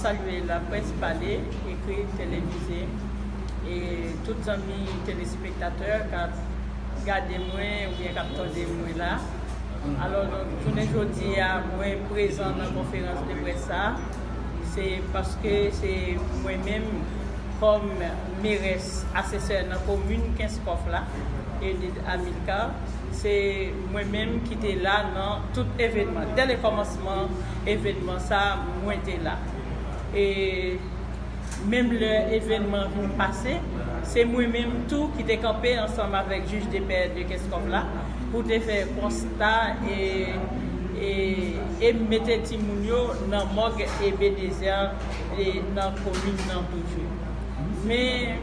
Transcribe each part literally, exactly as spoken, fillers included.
Salye laprès pale, ekri, televize, e tout zanmi telespektatè k ap gade mwen oubyen k ap tande mwen la. Alò, donk, jounen jodi a, mwen prezan nan konferans de près sa a, se paske se mwen menm, kòm merès asesè nan komin Kenskòf la, Enid Amilcar, se mwen menm ki te la nan tout evènman. Dè le kòmansman evènman sa, mwen te la. E menm lè evènman vin pase, se mwen menm tou ki te kanpe ansanm avèk jij de pè de Kenskòf la pou te fè konsta e, e, e mete timoun yo nan mòg Ebenezer e nan komin nan toujou. Men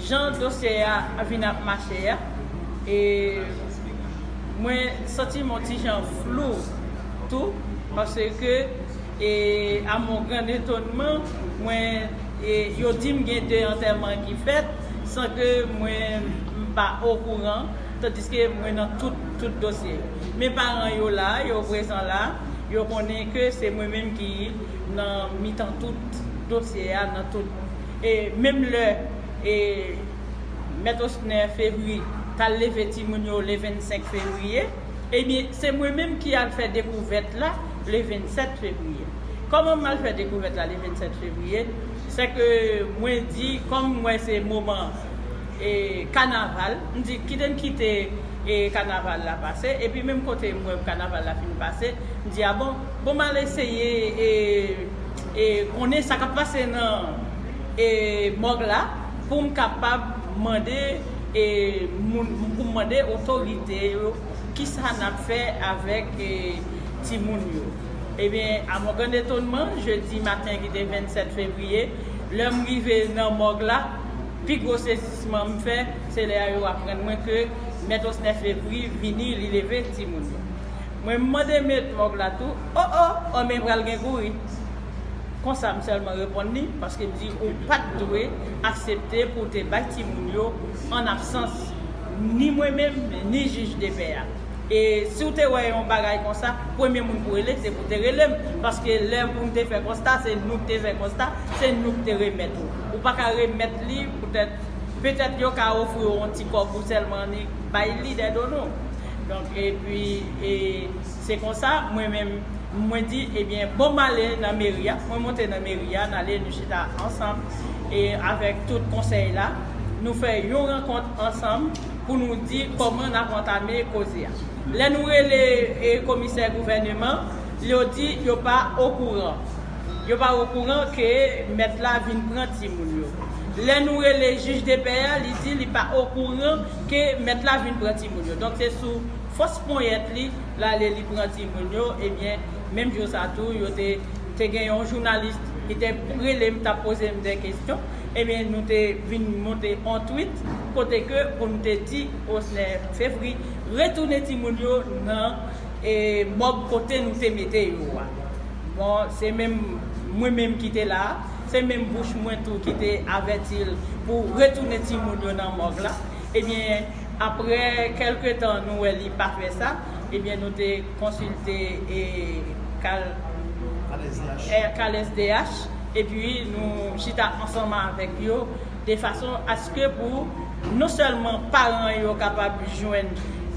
jan dosye a vin ap mache a, e mwen santi m yon ti jan flou tou, paske, e, à mon grand étonnement, mwen, e, yo di m gen de antèman ki fèt, san ke mwen m pa okouran, tandiske mwen nan tout, tout dosye yo. Men paran yo la, yo prezan la, yo konnen ke se mwen menm ki nan mitan tout dosye a, nan tout. E menm lè, e, Mèt Osner Fevry t al leve timoun yo le vennsenk fevriye, ebyen, se mwen menm ki al fè dekouvèt la le vennsèt fevriye. Kòman m al fè dekouvèt la le vennsèt fevriye? Se ke mwen di, kòm m wè se moman, e, kanaval, m di, kite m kite, e, kanaval la pase, epi menm kote m wè kanaval la fin pase, m di, a bon, bon, m al eseye, e, e, konnen sa k ap pase nan, e, mòg la, pou m kapab mande, e, moun, pou m mande otorite yo kisa n ap fè avèk, e, timoun yo. Ebyen, à mon grand étonnement, jedi maten ki te vennsèt fevriye, lè m rive nan mòg la, pi gwo sezisman m fè, se lè a yo aprann mwen ke Mèt Osner Fevry vini, li leve timoun yo. Mwen, m mande mèt mòg la tou, o, o, o, men pral gen kouri. Konsa, m sèlman reponn li, paske m di, ou pa t dwe aksepte pou w te bay timoun yo an absans ni mwen menm, ni jij de pè a. E si w te wè yon bagay konsa, premye moun pou rele, se pou te rele m, paske lè pou m te fè konsta, se nou ki te fè konsta, se nou ki te remèt ou. Ou pa ka remèt li, poutèt, petèt yo ka ofri w yon ti kòb ou sèlman annik bay li dèdo nou. Donk, epi, e, se konsa, mwen menm, mwen di, ebyen, bon, m ale nan meri a. Mwen monte nan meri a, n ale, nou chita ansanm, e avèk tout konsèy la, nou fè yon rankont ansanm pou nou di kòman n ap antame koze a. Lè nou rele, e, komisè gouvèneman, yo di yo pa okouran. Yo pa okouran ke mèt la vin pran timoun yo. Lè nou rele jij de pè a, li di li pa okouran ke mèt la vin pran timoun yo. Donk, se sou fòs ponyèt li, l ale, li pran timoun yo. Ebyen, menm jou sa tou, yo te, te gen yon jounalis ki te rele m, t ap poze m de kesyon. Ebyen, nou te vin monte yon tweet kote ke pou nou te di Osner Fevry retounen timoun yo nan, e, mòg kote nou te mete yo a. Bon, se menm mwen menm ki te la, se menm bouch mwen tou ki te avèti l pou retounen timoun yo nan mòg la. Ebyen, apre kèlke tan, nou wè li pa fè sa, ebyen, nou te konsilte, e, Cal, e, Cal S D H, epi nou chita ansanm avèk yo, de fason aske pou non sèlman paran yo kapab jwenn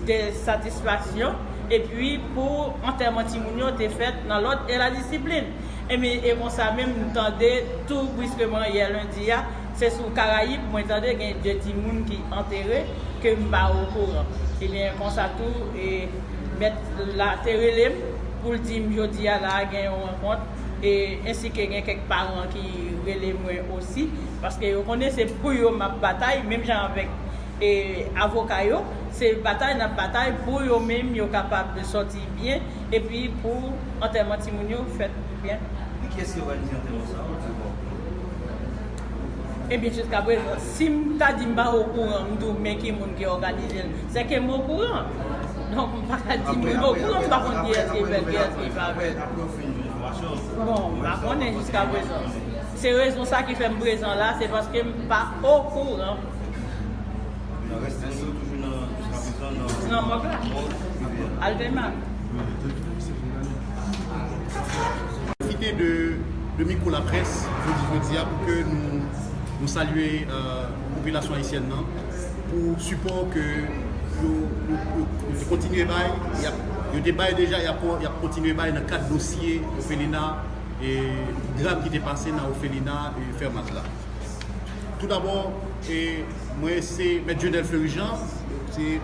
de satisfaksyon, epi pou antèman timoun yo te fèt nan lòd e la disiplin. Ebyen, e konsa menm, m tande tou briskeman yè lendi a, se sou Karayib, mwen tande gen de timoun ki antere ke m pa okouran. Ebyen, konsa tou, e, mèt la te rele m pou l di m jodi a la gen yon rankont, e, ensi ke gen kèk paran ki rele mwen osi, paske yo konnen se pou yo m ap batay, menm jan avèk, e, avoka yo, se batay n ap batay pou yo menm yo kapab sòti byen, epi pou antèman timoun yo fèt byen. E kiyès ki òganize antèman sa a? Ou di w pa okouran? Ebyen, jiskaprezan, si m ta di m pa okouran, m di w men ki moun ki òganize l, se ke m okouran. Donk, m pa ka di m okouran, m pa konn kiyès ki fè l, kiyès ki pa fè l. Bon, m pa konnen jiskaprezan. Se rezon sa ki fè m prezan la, se paske m pa okouran. Nan rès timoun yo toujou nan, jiskaprezan, nan mòg la. Alteman. Kite de Le mikwo laprès, jodi, jodi a, pou ke nou, nou salye, euh, popilasyon ayisyèn nan pou sipò ke yo, yo, yo, yo te kontinye bay, y ap, yo te bay deja, y ap, y ap kontinye bay nan kad dosye òfelina e dram ki te pase nan òfelina e Fèmat la. Tout d'abord, e mwen se Mèt Dieudel Fleury Jean, se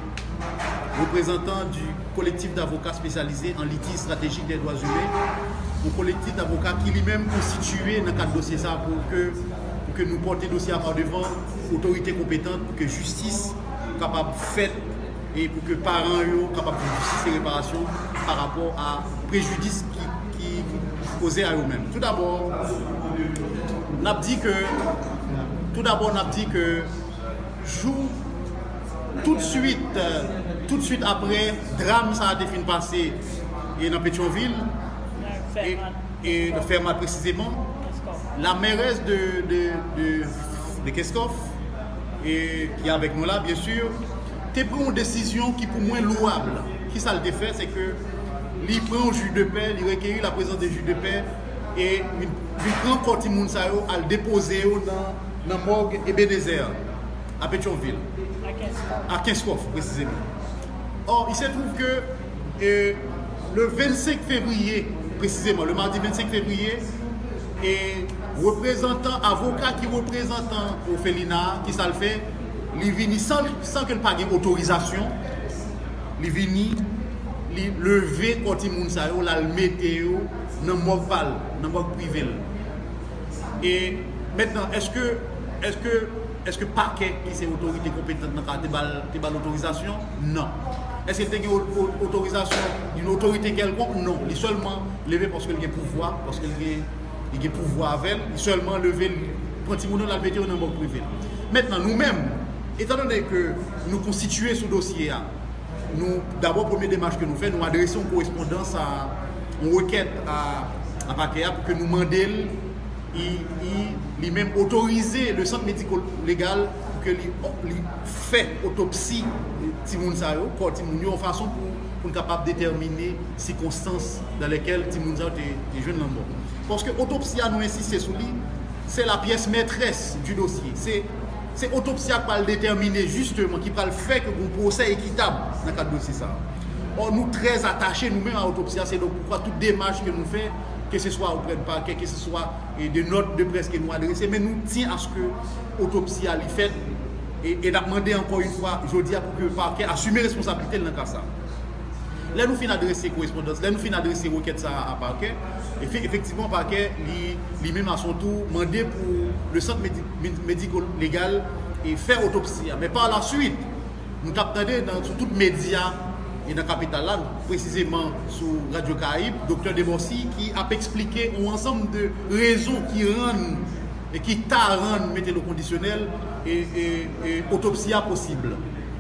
reprezantan du Collectif d'avocats spécialisés en litiges stratégiques des droits humains, yon kolektif davoka ki li menm konstitiye nan kad dosye sa pou ke, pou ke nou pote dosye a pa devan otorite konpetan pou ke jistis kapab fèt e pou ke paran yo kapab jwenn jistis e reparasyon pa rapò a prejidis ki, ki koze a yo menm. Tout d'abord, n ap di ke, tout d'abord, n ap di ke jou, tout swit, euh, tout swit apre dram sa a te fin pase e nan Petyonvil, e, e nan Fèmat presizeman, la mèrès de, de, de, de Kenskòf, e ki avèk nou la, byen si, te pran yon desizyon ki pou mwen lwab. Kisa l te fè? Se ke li pran yon jij de pè, li rekeri la prezans de jij de pè, e li, li pran kò timoun sa yo, al depoze yo nan, nan mòg Ebenezer a Petyonvil, a Kenskòf presizeman. Or, il se trouve que, euh, le vennsenk fevriye, presizeman, le mardi vennsenk fevriye, e reprezantan, avoka ki reprezantan òfelina, ki sa l fè? Li vini san, san ke l pa gen otorizasyon. Li vini, li leve kò timoun sa yo, l al mete yo nan mòg pa l, nan mòg prive l. E mentnan, èske, èske, èske pakè, ki se otorite konpetan nan ka, te ba l, te ba l otorizasyon? Non. Èske te gen o-, o-, otorizasyon d'une autorité quelconque? Non. Li sèlman leve paske l gen pouvwa, paske l gen, li gen pouvwa avè l, li sèlman leve, li pran timoun yo, l al mete yo nan mòg prive l. Mentnan, nou menm, etandone ke nou konstitiye sou dosye a, nou, dabò, premye demach ke nou fè, nou adrese yon korespondans a, yon rekèt a, a pakè a pou ke nou mande l, i, i, li menm otorize le sant mediko legal pou ke li, li fè otopsi timoun sa yo, kò timoun yo, yon fason pou, pou n kapab detèmine sikonstans dan lèkèl timoun sa yo te, te jwenn lanmò. Paske otopsi a, nou ensiste sou li, se la pyès mètrès du dosye. Se, se otopsi a k pral detèmine jisteman, ki pral fè ke gon pwosè ekitab nan kad dosye sa a. Or, nou trè atache nou menm a otopsi a, se donk poukwa tout demach ke nou fè, ke se swa oprè de pakè, ke se swa, e, de nòt de près ke nou adrese, men nou tyen aske otopsi a li fèt, e, e n ap mande ankò yon fwa jodi a pou ke pakè asime responsablite l nan ka sa a. Lè nou fin adrese korespondans, lè nou fin adrese rekèt sa a a pakè, efe-, efektivman, pakè, li, li menm a son tou, mande pou le sant medi-, medi-, mediko legal e fè otopsi a. Men pa la swit, nou t ap tande nan, sou tout medya e nan kapital la, presizeman sou Radyo Karayib, Doktè Demorcy ki ap eksplike yon ansanm de rezon ki rann e ki ta rann, mete l o kondisyonèl, e, e, e otopsi a posib.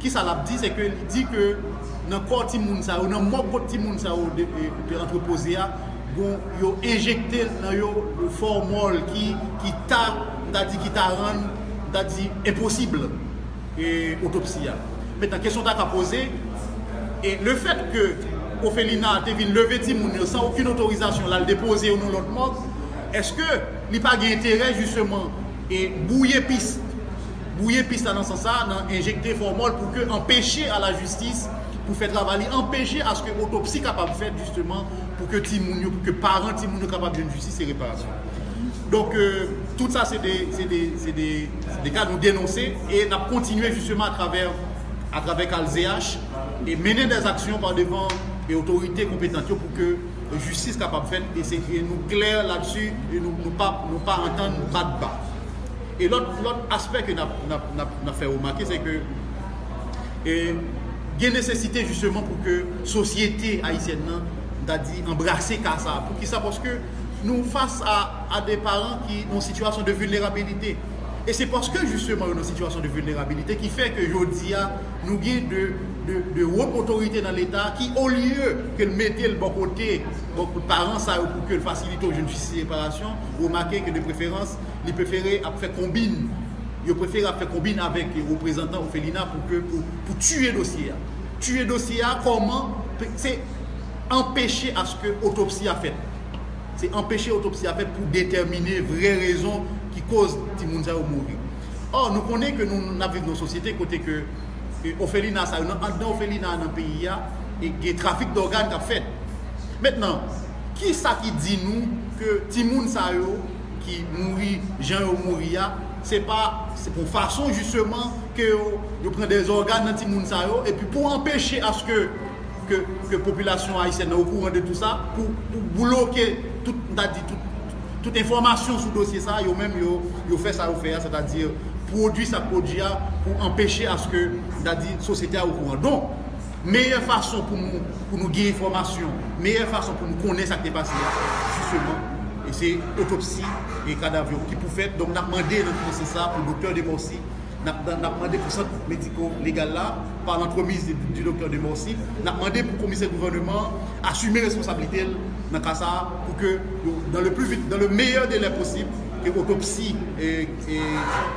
Kisa l ap di? Se ke li di ke nan kò timoun sa yo, nan mòg kot timoun sa yo de, e, te antrepoze a, bon, yo enjekte nan yo fòmòl ki, ki ta, m ta di ki ta rann, m ta di enposib, e, otopsi a. Mentnan, kesyon ta ka poze, e le fèt ke òfelina te vin leve timoun yo san okenn otorizasyon, l al depoze yo nan lòt mòg, èske li pa gen enterè, jisteman, e bwouye pis, bwouye pis la nan sans sa, nan enjekte fòmòl pou ke anpeche a la jistis, pou fè travay li, anpeche aske otopsi kapab fèt, jisteman, pou ke timoun yo, pou ke paran timoun yo kapab jwenn jistis e reparasyon. Donk, euh, tout sa se de, se de, se de, se de ka nou denonse e n ap kontinye jisteman atravè, atravè CALCH e mennen dè aksyon pa devan e otorite konpetan yo pou ke jistis kapab fèt, e se, e nou klè ladsi, e nou, nou pa, nou pa antann bat ba. E lòt, lòt aspè ke n ap, n ap, n ap, n ap fè remake, se ke, e, gen nesesite jisteman pou ke sosyete ayisyèn nan, m ta di, anbrase ka sa. Poukisa? Paske nou fas a, a de paran ki nan sitiyasyon de vilnerabilite. E se paske jisteman yo nan sitiyasyon de vilnerabilite ki fè ke jodi a, nou gen de, de, de wot otorite nan Leta ki, olye ke l mete l bò kote, bò kote paran sa yo pou ke l fasilite yo jwenn jistis e reparasyon, remake ke de preferans, li prefere ap fè konbin. Yo prefere ap fè konbin avèk reprezantan òfelina pou ke, pou, pou tiye dosye a. Tiye dosye a, kòman? Pe-, se anpeche aske otopsi a fèt. Se anpeche otopsi a fèt pou detèmine vrè rezon ki koz timoun sa yo mouri. Or, nou konnen ke nou, n ap viv nan yon sosyete kote ke, ke òfelina sa yo, nan, anndan òfelina nan peyi a, e gen trafik dògàn k ap fèt. Mentnan, ki sa ki di nou ke timoun sa yo ki mouri, jan yo mouri a, se pa, se pou fason jisteman ke yo, yo pran de ògàn nan timoun sa yo, epi pou anpeche aske ke, ke popilasyon ayisyèn nan okouran de tou sa, pou, pou bloke tout, m ta di, tout, tout enfòmasyon sou dosye sa, yo menm, yo, yo fè sa yo fè a, sètadi pwodui sa k pwodui a, pou anpeche aske, m ta di, sosyete a okouran. Donk, meyè fason pou nou, pou nou gen enfòmasyon, meyè fason pou nou konnen sa k te pase a, jisteman, e se otopsi e kadav yo ki pou fèt. Donk, n ap mande nan tout sans sa pou Doktè Demorcy, n ap, n ap mande pou sant mediko legal la, pa lantremiz di, di Doktè Demorcy, n ap mande pou komisè gouvènman an asime responsablite l nan ka sa a, pou ke, yo, dans le plus vite, dans le meilleur délai possible, ke otopsi, e, e,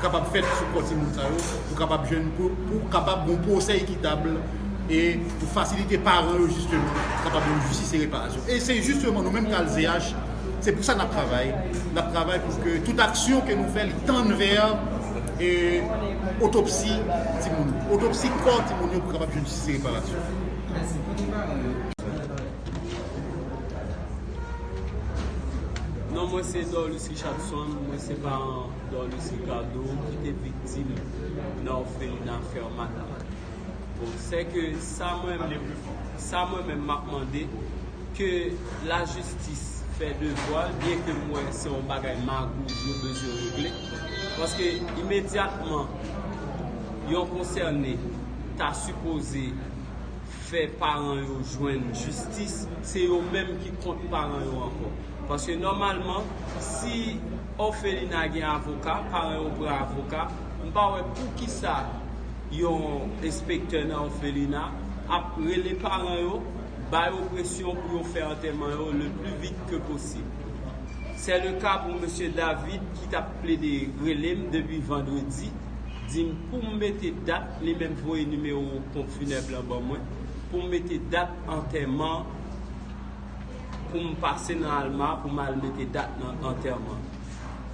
kapab fèt sou kò timoun sa yo, pou kapab jwenn, pou, pou kapab gon pwosè ekitab, e pou fasilite paran yo, jisteman, kapab jwenn jistis e reparasyon. E se jisteman nou menm k al Z H, se pou sa n ap travay. N ap travay pou ke tout aksyon ke nou fè, li tann vè, e, otopsi timoun yo. Otopsi kò timoun yo pou kapab jwenn jistis e reparasyon. Non, mwen se Dorlus Richardson, mwen se paran Dorlus Ricardo ki te viktim nan òfelina Fermat la. Bon, sèke sa mwen, sa mwen menm m ap mande, ke lajistis fè devwa l, byen ke m wè se yon bagay magouy yo bezwen regle. Paske imedyatman yon konsène ta sipoze fè paran yo jwenn jistis, se yo menm ki kont paran yo ankò. Paske nòmalman, si òfelina gen avoka, paran yo pran avoka, m pa wè poukisa yon enspektè nan òfelina ap rele paran yo, ba yo presyon pou yo fè antèman yo le pli vit ke posib. C'est le cas pou mesye David ki t ap plede rele m depi vandredi, di m pou m mete dat, li menm voye nimewo ponp finèb lan ban mwen, pou m mete dat antèman, pou m pase nan Alma, pou m al mete dat nan antèman.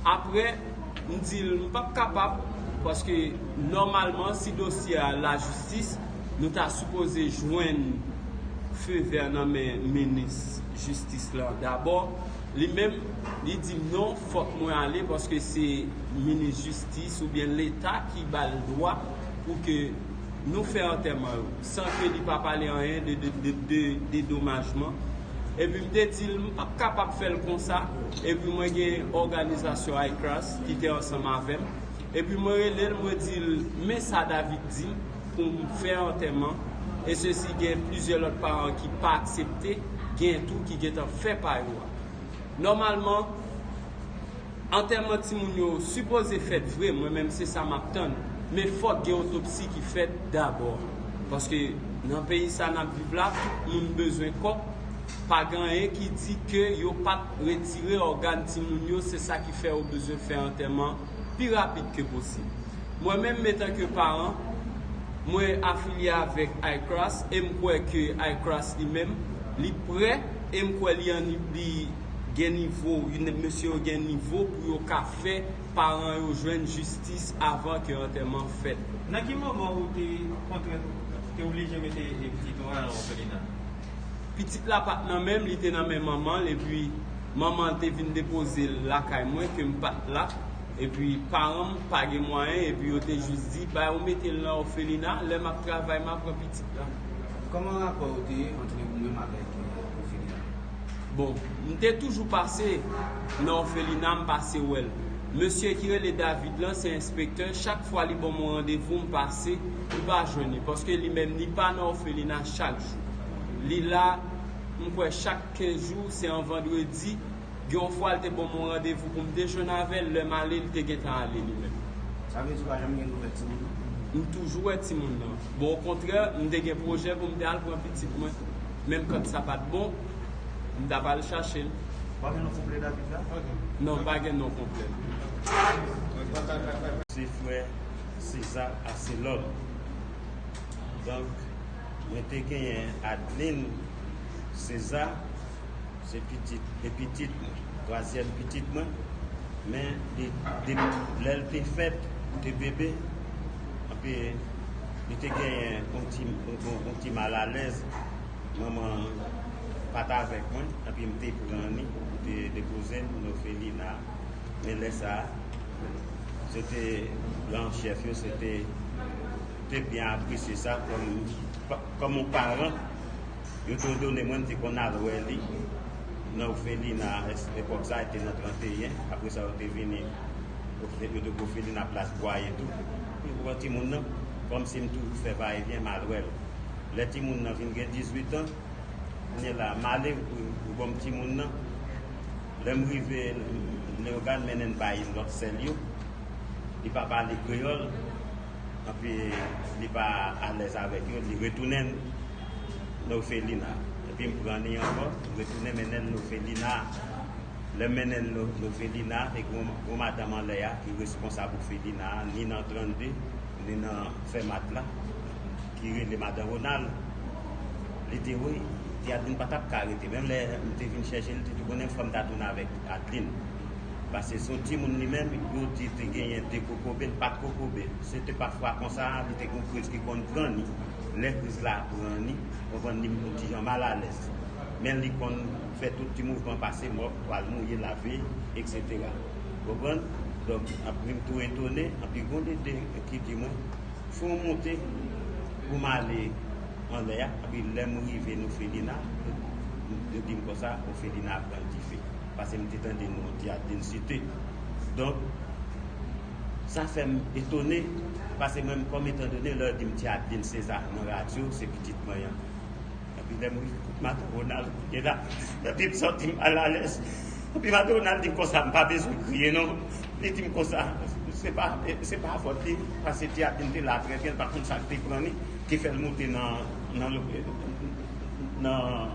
Apre, m di l m p ap kapab, paske nòmalman, si dosye a lajistis, nou ta sipoze jwenn fe vè nan men minis jistis lan dabò. Li menm, li di m non, fòk mwen ale, paske se minis jistis oubyen Leta ki ba l dwa pou ke nou fè antèman yo, san ke li pa pale anyen de, de, de, de dedomajman. Epi m te di l, m p ap kapab fè l konsa. Epi mwen gen òganizasyon ICRAS ki te ansanm avè m. Epi mwen rele l, mwen di l, men sa David di m pou m fè antèman. E sesi gen plizyè lòt paran ki pa aksepte, gen tou ki gentan fè pa yo a. Nòmalman, antèman timoun yo sipoze fèt vre, mwen menm se sa m ap tann. Men fòk gen otopsi ki fèt dabò. Paske nan peyi sa n ap viv la, tout moun bezwen kòb. Pa gen anyen ki di ke yo pa t retire ògàn timoun yo, se sa ki fè yo bezwen fè antèman pi rapid ke posib. Mwen menm, etanke paran, mwen afilye avèk ICRAS e m kwè ke ICRAS li menm, li prè e m kwè li an, li gen nivo, mesye yo gen nivo pou yo ka fè paran yo jwenn jistis avan ke antèman fèt. Nan ki moman ou te kontrent, te oblije mete pitit ou a nan òfelina? Pitit la pa t nan men m, li te nan men manman l, epi manman l te vin depoze l lakay mwen, ke m pa t la, epi paran m pa gen mwayen, epi yo te jis di, ba yo mete l nan òfelina, lè m ap travay, m a pran pitit la. Kòman rapò yo te ye ant ou menm avèk, e, òfelina? Bon, m te toujou pase nan òfelina, m pase wè l. Mesye ki rele David lan, se enspektè, chak fwa li ban m yon randevou, m pase, m pa jwenn li, paske li menm, li pa nan òfelina chak jou. Li la, m kwè chak kenz jou, se yon vandredi. Gen yon fwa, li te ban m yon randevou pou m te jwenn avè l, lè m ale, li te gentan ale li menm. Sa vle di ou pa janm gen nouvèl timoun nan? M toujou wè timoun nan. Bon, okontrè, m te gen pwojè pou m te al pran pitit mwen. Menm kan sa pa t bon, m t ap al chache l. Pa gen non konplè David la? Non, pa gen non konplè. Se frè César Arcelor. Donk, mwen te genyen Adeline César, Se pitit, e pitit mwen, twazyèm pitit mwen, men li, de, lè l te fèt, te bebe, anpi li te genyen yon ti, yon, yon, yon ti malalèz. Manman an pa t avèk mwen, anpi m te pran li, m te depoze l nan òfelina. Men lè sa a, se te gran chèf yo, se te, te byen apresye sa kòm, kòm yon paran. Yo te òdone mwen, m te konn al wè li nan òfelina, epòk sa a, te nan trannteyen. Apre sa, yo te vini, yo te òfelina Plas Bwaye tou. Epi pou timoun nan, kòmsi m toujou fè vayevyen, m al wè l. Lè timoun nan vin gen dizuit an, kounye a la, m ale pou, pou ban m timoun nan. Lè m rive, Leyogàn mennen l bay lòt sè l yo. Li pa pale kreyòl, anpi li pa alèz avèk yo, li retounen nan òfelina. Epi m pran li ankò, m retounen mennen l nan òfelina. Lè m mennen l nan, nan òfelina, se gwo, gwo madanm anlè a ki responsab òfelina a, ni nan trannde, ni nan Fèmat la, ki rele madan Ronald. Li te, wi, ti Adeline pa t ap ka rete. Menm lè m te vin chèche l, li te di, "Konnen fò m ta tounen avèk Adeline." Paske se yon timoun li menm, yo di te genyen de kokobe, li pa t kokobe. Se te pafwa konsa, li te gen yon kriz ki konn pran li. Lè kriz la pran li, konprann li yon ti jan malalèz. Men li konn fè tout ti mouvman pase mòp, pral mouye, lave, etsetera. Konprann? Donk, apre m tou etone, anpi gon de de ki di mwen, "Fè w monte pou m ale anlè a." Epi lè m rive nan òfelina, yo di m konsa, òfelina a pran dife. Paske m te tande non ti Adeline site. Donk, sa fè m etone, paske mwen, kòm etandone, lè yo di m ti Adeline César nan radyo, se pitit mwen an. Epi lè m rive kot madan Ronald, kounye la, epi m santi m malalèz. Epi madan Ronald di m konsa, "M pa bezwen kriye non." Li di m konsa, "Se pa, se pa fòt li, paske ti Adeline te la trè byen, l pa konn sa k te pran li, ki fè l monte nan, nan, nan,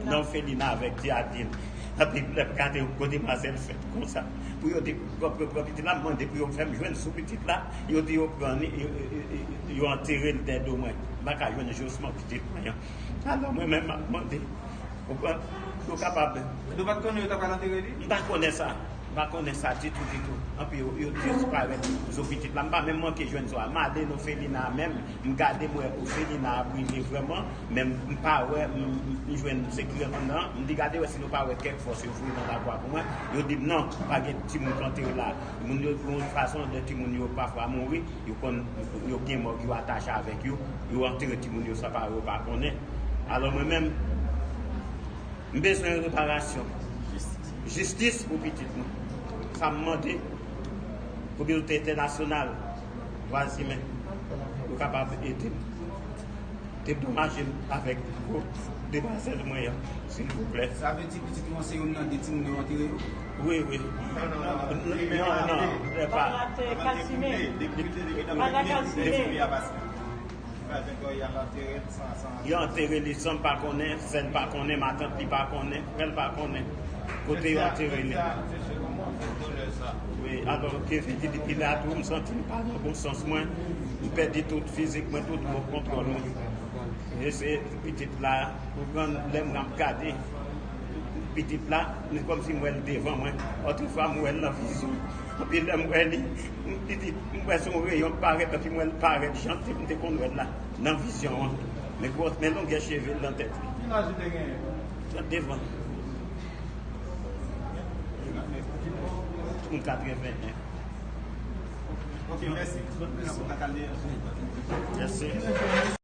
nan òfelina avèk ti Adeline." Epi lè m gade kote demwazèl fèt konsa, pou yo di, pran, pran, pran pitit la, m mande pou yo fè m jwenn sou pitit la, yo di yo pran li, yo, yo, yo, yo antere l dèyè do mwen. M pa ka jwenn osman pitit mwen an. Alò, mwen menm, m ap mande. Konprann? Yo kapab. Nou pa t konnen yo ta pral antere li? M pa konnen sa. M pa konnen sa ditou, ditou. Anpi yo, yo disparèt zo pitit la. M pa menm manke jwenn zo a. M ale nan òfelina a menm. M gade, m wè òfelina a brile vrèman. Men m pa wè, m, m, m jwenn sekirè anndan an. M di gade wè si nou pa wè kèk fòs yo voye nan lagwa pou mwen. Yo di m non, pa gen timoun ki antere la. Moun yo, yon fason de timoun yo pafwa mouri. Yo konn, yo gen mòg yo atache avèk yo, yo antere timoun yo san paran yo pa konnen. Alò mwen menm, m bezwen reparasyon, jistis pou pitit mwen. Sa m mande kominote entènasyonal, dwa imen, yo kapab ede m, dedomaje m avèk gwo demwazèl mwen an, silvouplè. Sa vle di pitit ou an se youn nan de timoun yo antere yo? Wi, wi. Non, non, non, non, non, non, non, non, pa. Yo antere li san pa konnen, sè l pa konnen, matant li pa konnen, frè l pa konnen. Kote yo antere li? Wi, alò, ke vin di depi la tou, m santi m pa nan bon sans mwen. M pèdi tout fizik mwen, tout bon kontwòl mwen. E se pitit la, ou konprann, lè mwen ap gade pitit la, men kòmsi m wè l devan mwen. Otrefwa, m wè l nan vizyon. Epi lè m wè li, m, pitit, m wè se yon reyon k parèt, epi m wè l parèt jan m te konn wè l la, nan vizyon an. Men gwòs, men longè cheve l nan tèt li. Ki laj li te genyen? Trannde zan. Moun katreven en. Ok, mèsi. Mèsi. Mèsi.